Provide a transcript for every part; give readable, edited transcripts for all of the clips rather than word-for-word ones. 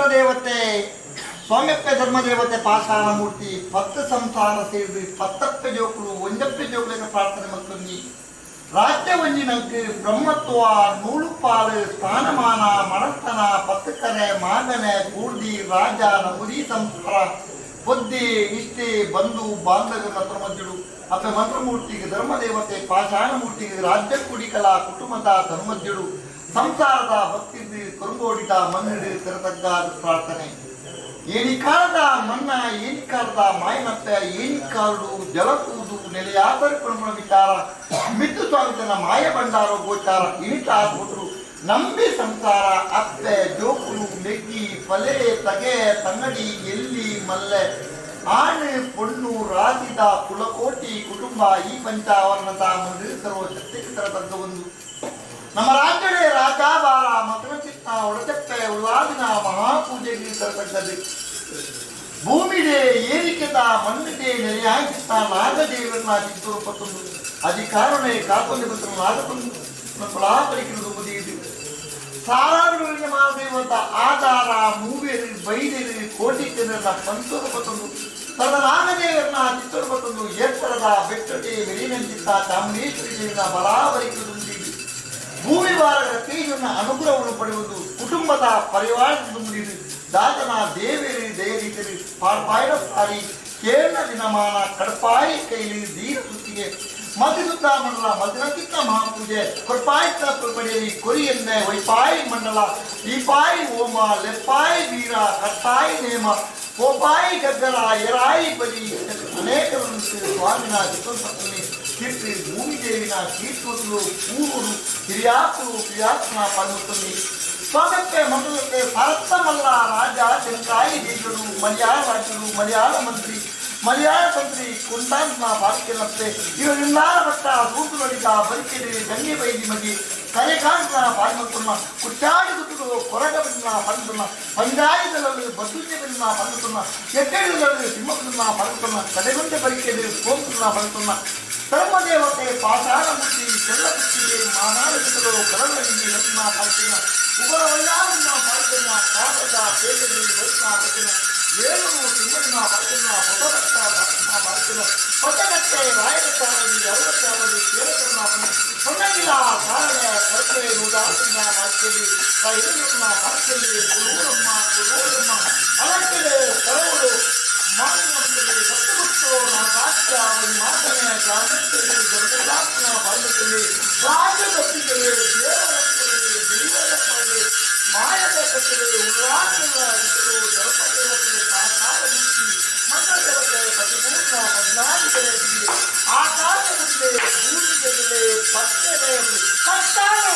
ಮಂತ್ರದೇವತೆ ಸ್ವಾಮ್ಯಪ್ಪೆ ಧರ್ಮದೇವತೆ ಪಾಷಾಣ ಮೂರ್ತಿ ಪತ್ತು ಸಂಸಾರ ಸೇರಿದು ಪತ್ತಪ್ಪೆ ಜೋಕುಲು ಒಂಜಪ್ಪೆ ಜೋಕುಲೆಗ ಪ್ರಾರ್ಥನೆ ಮಲ್ತೊಂದಿ ರಾಜ್ಯ ಒಂಜಿನಂಕ್ ಬ್ರಹ್ಮತ್ವ ನೂಲುಪಾಲು ಸ್ಥಾನಮಾನ ಮನಸ್ಥನ ಪತ್ತುಕರೆ ಮಾಗನೆ ಕೂರ್ದಿ ರಾಜ ನಬುದಿ ಸಂಸಾರ ಬುದ್ಧಿ ಇಷ್ಟೇ ಬಂಧು ಬಾಂಧವ್ಯ ಮಧ್ಯಡು ಅಪ್ಪೆ ಮಂತ್ರಮೂರ್ತಿಗೆ ಧರ್ಮದೇವತೆ ಪಾಷಾಣ ಮೂರ್ತಿಗೆ ರಾಜ್ಯ ಕುಡಿಕಲ ಕುಟುಂಬದ ಧರ್ಮದ್ಯುಡು ಸಂಸಾರದ ಭಕ್ತಿ ಕುರುಂಗೋಡಿದ ಮಣ್ಣಿಡು ತೆರತಗ್ಗಾದ ಪ್ರಾರ್ಥನೆ. ಏನಿಕಾಲದ ಮನ್ನ ಏನಿಕಾಲದ ಮಾಯನತ್ತ ಏನಿಕಾಲಡು ಜಲಕೂದು ನೆಲೆಯಾದರೆ ಕುಣುಗುಣ ವಿಚಾರ ಮಿತ್ತು ಸ್ವಾಮಿತನ ಮಾಯ ಭಂಡಾರ ಗೋಚಾರ ಇನಿತ ಆತ್ಮರು ನಂಬಿ ಸಂಸಾರ ಅಪ್ಪೆ ಜೋಕುಲು ಮೆಗ್ಗಿ ಫಲೆ ತಗೆ ತಂಗಡಿ ಎಲ್ಲಿ ಮಲ್ಲೆ ಆಣು ಪೊಣ್ಣು ರಾಜಿದ ಕುಲಕೋಟಿ ಕುಟುಂಬ ಈ ಪಂಚಾವರಣದ ಮುಂದೆ ಸರ್ವ ಶಕ್ತಿ ತರತಕ್ಕ ಒಂದು ನಮ್ಮ ರಾಜ್ಯದೇ ರಾಜಾಬಾರ ಮತಚಿತ್ತ ಒಡಚಪ್ಪೆ ಉಲ್ಲಾದಿನ ಮಹಾಪೂಜೆಗೆ ತರತಕ್ಕದ್ದು. ಭೂಮಿಡೆ ಏರಿಕೆದ ಮಣ್ಣಿದೆ ನೆಲೆಯಾಗಿತ್ತ ನಾಗದೇವರನ್ನ ಚಿತ್ತೂರು ಅಧಿಕಾರನೇ ಕಾಕೊಂದು ಬಂತು ನಾಗಕೊಂಡು ಫಲಾಪರಿಕಿರುವುದು ಮುದಿಯಿತು. ಸಾರಾಡುಗಳಿಗೆ ಮಾದೇವತ ಆಧಾರ ಮೂವೇರು ಬೈದೇರು ಕೋಟಿ ಜನರ ಪಂಚೂರು ಪತ್ತೊಂದು ತನ್ನ ನಾಗದೇವರನ್ನ ಚಿತ್ತೂರು ಪತ್ತೊಂದು ಎತ್ತರದ ಬೆಟ್ಟಟಿ ಮೆರಿನಂಚಿತ್ತ ಚಾಮುಂಡೇಶ್ವರಿ ದೇವಿನ ಬರಾಬರಿಕಿರುವುದು. ಭೂಮಿ ಭಾರಗಳ ತೇಜನ ಅನುಗ್ರಹವನ್ನು ಪಡೆಯುವುದು ಕುಟುಂಬದ ಪರಿವಾರದ ಮುಡಿದು ದಾತನ ದೇವೇರಿ ದಯರೀತರಿ ಪಾರ್ಪಾಯಣ ಸಾರಿ ಕೇರಳ ದಿನಮಾನ ಕಡಪಾಯಿ ಕೈಲಿ ದೀನ ಸುತ್ತಿಗೆ ಮತಿಸುತ್ತ ಮಂಡಲ ಮದಿನಕ್ಕಿತ್ತ ಮಹಾಪೂಜೆ ಕೊರ್ಪಾಯಿತ ಪಡೆಯಲಿ ಕೊರಿಯನ್ನೆ ವೈಪಾಯಿ ಮಂಡಲ ದೀಪಾಯಿ ಓಮ ಲೆಪ್ಪಾಯಿ ವೀರ ಕಟ್ಟಾಯಿ ನೇಮ ಕೋಪಾಯಿ ಗಗ್ಗರ ಎರಾಯಿ ಬಲಿ ಅನೇಕ ಸ್ವಾಮಿನ ಚಿತ್ತೋತ್ಪತ್ತಿ ಕೀರ್ತಿ ಭೂಮಿದೇವಿನ ಕೀರ್ತುಲು ಪೂರ್ವರು ಹಿರಿಯಾಕುಲು ಪ್ರಿಯಾತ್ಮ ಪಡೆಯುತ್ತದೆ. ಸ್ವಾಗತ್ತೆ ಮಂಡಲಕ್ಕೆ ಭಾರತಮಲ್ಲ ರಾಜ ತೆಂಕಾಯಿ ದೇಶರು ಮಲಯಾಳ ರಾಜರು ಮಲಯಾಳ ಮಂತ್ರಿ ಮಲಯಾಳ ತಂತ್ರಿ ಕುಂಟಾಂತ್ನ ಬಾರಿಕೆನತ್ತೆ ಇವರಿಂದಾರ ಭಟ್ಟ ಸೂತುಗಳಿದ್ದ ಬರಿಕೆಡೆ ಗಂಗೆ ಬೈದಿ ಮಗಿ ಕರೆಕಾಂತನ ಪಾಲ್ಮತ್ತುన్న ಕುಟ್ಟಾಡಿ ಗುತ್ತುಗಳು ಕೊರಗಬಿನ್ನ ಪಂಡುನ್ನ ಪಂಜಾಯಿದಲ್ಲಿ ಬದ್ದುಜೆ ಬಿನ್ನ ಪಂಡುನ್ನ ಎಟ್ಟೆಡುಗಳಲ್ಲಿ ಸಿಂಹಬಿನ್ನ ಪಂಡುನ್ನ ಕಡೆಗುಂಡೆ ಬರಿಕೆಡೆ ಸೋಂಕುನ್ನ ಪಂಡುನ್ನ ಧರ್ಮದೇವತೆ ಪಾಷಾಣ ಮುಟ್ಟಿ ಚೆಲ್ಲಪುಟ್ಟಿಗೆ ಮಾನಾಡಿಗಳು ಕರಳಲ್ಲಿ ರತ್ನ ಪಾಲ್ತಿನ ಉಪರವಲ್ಲಾರನ್ನ ಪಾಲ್ತಿನ ಕಾಗದ ಪೇಟೆಗೆ ರತ್ನ ಪಾಲ್ತಿನ ವೇಣು ಸಿಂಹನ ಪಾಲ್ತಿನ ಹೊಸಬಟ್ಟ ಪಾಲ್ತಿನ ಹೊಸಗಟ್ಟೆ ರಾಯಗಟ್ಟಾವಲಿ ಅರವತ್ತಾವಲಿ ಕೇರಕರ್ಣ ಹೊನ್ನಗಿಲ ಕಾರಣ ಕರ್ಪೆ ನೂದಾಸನ್ನ ಪಾಲ್ತಿಲಿ ರೈಲನ್ನ ಪಾಲ್ತಿಲಿ ಕುಲೂರಮ್ಮ ಕುಲೂರಮ್ಮ ಅಲಂಕೆಲೆ ಸರವರು ಮಾನವಂತಲಿ ಸತ್ತುಗುತ್ತು ನಾಕಾಶ್ಯ ಮಾತನೆ ಗ್ರಾಮಸ್ಥಲಿ ಧರ್ಮದಾತ್ಮ ಪಾಲ್ತಿಲಿ ರಾಜಭಕ್ತಿಗೆ ದೇವರಕ್ತಲಿ ದೈವದ ಪಾಲಿ ಮಾಯದ ಕತ್ತಲೆ ಉಲ್ಲಾಸದ ಧರ್ಮದೇವತೆ ಪಾತಾಳಮುಖಿ ಮಂತ್ರದೇವತೆ ಪ್ರತಿಪೂರ್ಣ ಪದ್ನಾದಿಗಳೇ ಆಕಾಶದಂತೆ ಭೂಮಿಗೆ ಪತ್ತೆಲೆ ಕಟ್ಟಾಳು.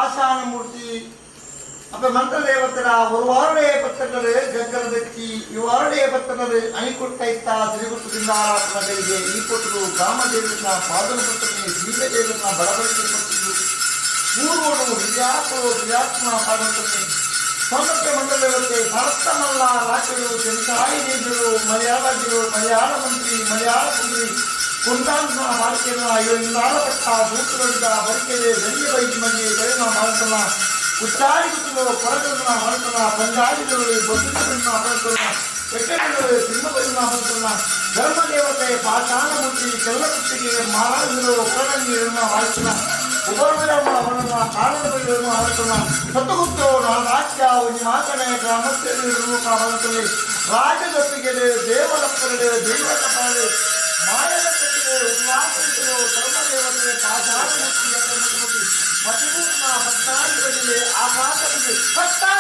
ಪಾಷಾಣ ಮೂರ್ತಿ ಅಪ್ಪ ಮಂತ್ರದೇವತರ ಒರುವಾರುಡೆ ಪತ್ರಗಳು ಗಗ್ಗರ ದಕ್ಕಿ ಇವಾರುಡೆ ಪತ್ರಗಳು ಅಣಿಕೊಟ್ಟೈತ ತಿರುಗುತ್ತು ತಿಂದಾರಾಪನ ಬೆಳಿಗ್ಗೆ ಈ ಕೊಟ್ಟರು ಗ್ರಾಮದೇವನ ಪಾದನ ಪತ್ರನಿ ದೀಪದೇವನ ಬಡಬಡಿಕೆ ಕೊಟ್ಟಿದ್ದು ಪೂರ್ವನು ಹಿರಿಯಾಕರು ಹಿರಿಯಾತ್ಮ ಪಾದನ ಸೌಂದರ್ಯ ಮಂಡಲದೇವತೆ ಭಾರತಮಲ್ಲ ರಾಜ್ಯಗಳು ತೆಂಸಾಯಿ ದೇಶರು ಮಲಯಾಳರು ಮಲಯಾಳ ಮಂತ್ರಿ ಮಲಯಾಳ ಮಂತ್ರಿ ಕುಂದಾಂನ ಬಾರಿಕೆನ ಇಂದಾಳಪಟ್ಟ ಸೂತ್ರಗಳಿದ್ದ ಬರಿಕೆಗೆ ಬೆಳ್ಳಿ ಬೈಕಿ ಮಂದಿ ಕಡಿಮ ಮಾಡುತ್ತಲ್ಲ ಉಚ್ಚಾರಿಸುತ್ತಲೋ ಕೊರಗನ್ನ ಹೊರತನ ಪಂಜಾಬಿಗಳು ಬೊದ್ದುಗಳನ್ನ ಹೊರತನ ಎಟ್ಟೆಗಳು ಸಿಂಹಗಳನ್ನ ಹೊರತನ ಧರ್ಮದೇವತೆ ಪಾಷಾಣ ಮೂರ್ತಿ ಕೆಲ್ಲಕುತ್ತಿಗೆ ಮಹಾರಾಜರು ಕೊರಗಂಗಿಯನ್ನು ಹೊರತನ ಉಪರ್ವಿರಮ್ಮ ಹೊರತನ ಕಾರಣಗಳನ್ನು ಹೊರತನ ಸತ್ತುಗುತ್ತೋ ರಾಜ್ಯ ಒಂದು ಮಾತನೆ ಗ್ರಾಮಸ್ಥರು ಹೊರತನೆ ರಾಜದೊತ್ತಿಗೆ ದೇವರಪ್ಪರಡೆ ದೈವಕಪಾಲೆ ಮಾಯದ ಕಟ್ಟಿಗೆ ಉಲ್ಲಾಸಗಳು ಧರ್ಮದೇವತೆ ಪಾಷಾಣ ಮೂರ್ತಿಯ ಪತಿಪೂರ್ಣ ಪದ್ನಾಲ್ಕರಲ್ಲಿ ಆಕಾಶದಲ್ಲಿ ಪಟ್ಟಾದ.